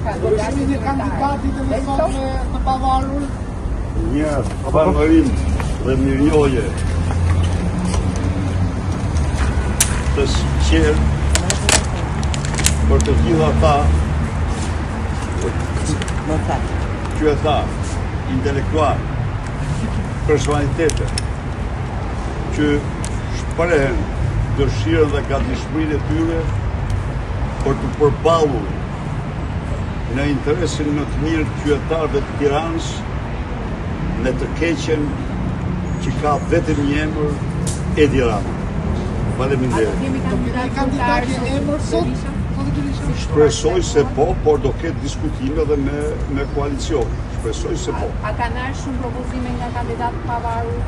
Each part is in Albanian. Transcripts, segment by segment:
Do të kemi një kandidat ditën e sotme të pavarur? Një falënderim dhe mirënjohje të sinqertë për të gjithë ata qytetarë, intelektualë, personalitete që shprehen dëshirën dhe gatishmërinë e tyre për t'u përballur në interesin më të mirë të qytetarëve të Tiranës me të keqen që ka vetëm një emër Edi Rama. Faleminderit. Do kemi kandidat një emër sot? Shpresoj se po, por do ketë diskutime dhe me, me koalicion. Shpresoj se po. A kanë ardhur shumë propozime nga kandidatë të pavarur?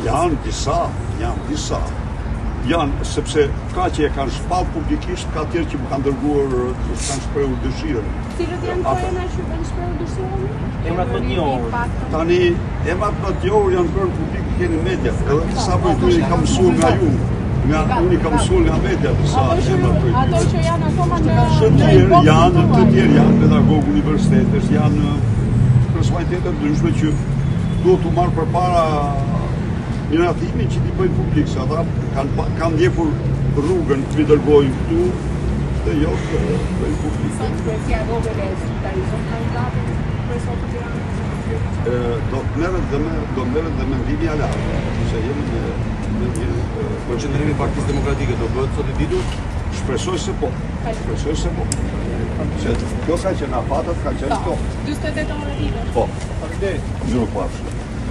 Janë disa, janë disa. Janë, sepse ka që e kanë shpallë publikisht, ka tjerë që më kanë dërguar, kanë shprehur dëshirën. Cilët janë këto emra që kanë shprehur dëshirën? Emrat më të njohur. Tani, emrat më të njohur janë bërë publik i keni media, edhe disa prej tyre i kam mësuar nga ju. Nga unë i kam mësuar nga media disa emra prej tyre. Ato që janë akoma në Të tjerë janë, të tjerë janë pedagogë universitetesh, janë personalitete të ndryshme që duhet t'u marrë përpara miratimin që t'i bëjnë publik, se ata kanë kanë ndjekur rrugën të m'i dërgojnë këtu dhe jo të bëjnë publik. Sot kryesia e vogël e zyrtarizon kandidatin kryesor të Tiranës. Do të merret dhe me do merret dhe mendimi i aleatëve, se jemi me me një Po qëndrimi i Partisë Demokratike do bëhet sot i ditur? Shpresoj se po. Shpresoj se po. Se kjo ka qenë afatet, ka qenë këto. 48 orë Po. Faleminderit. Mirupafshim.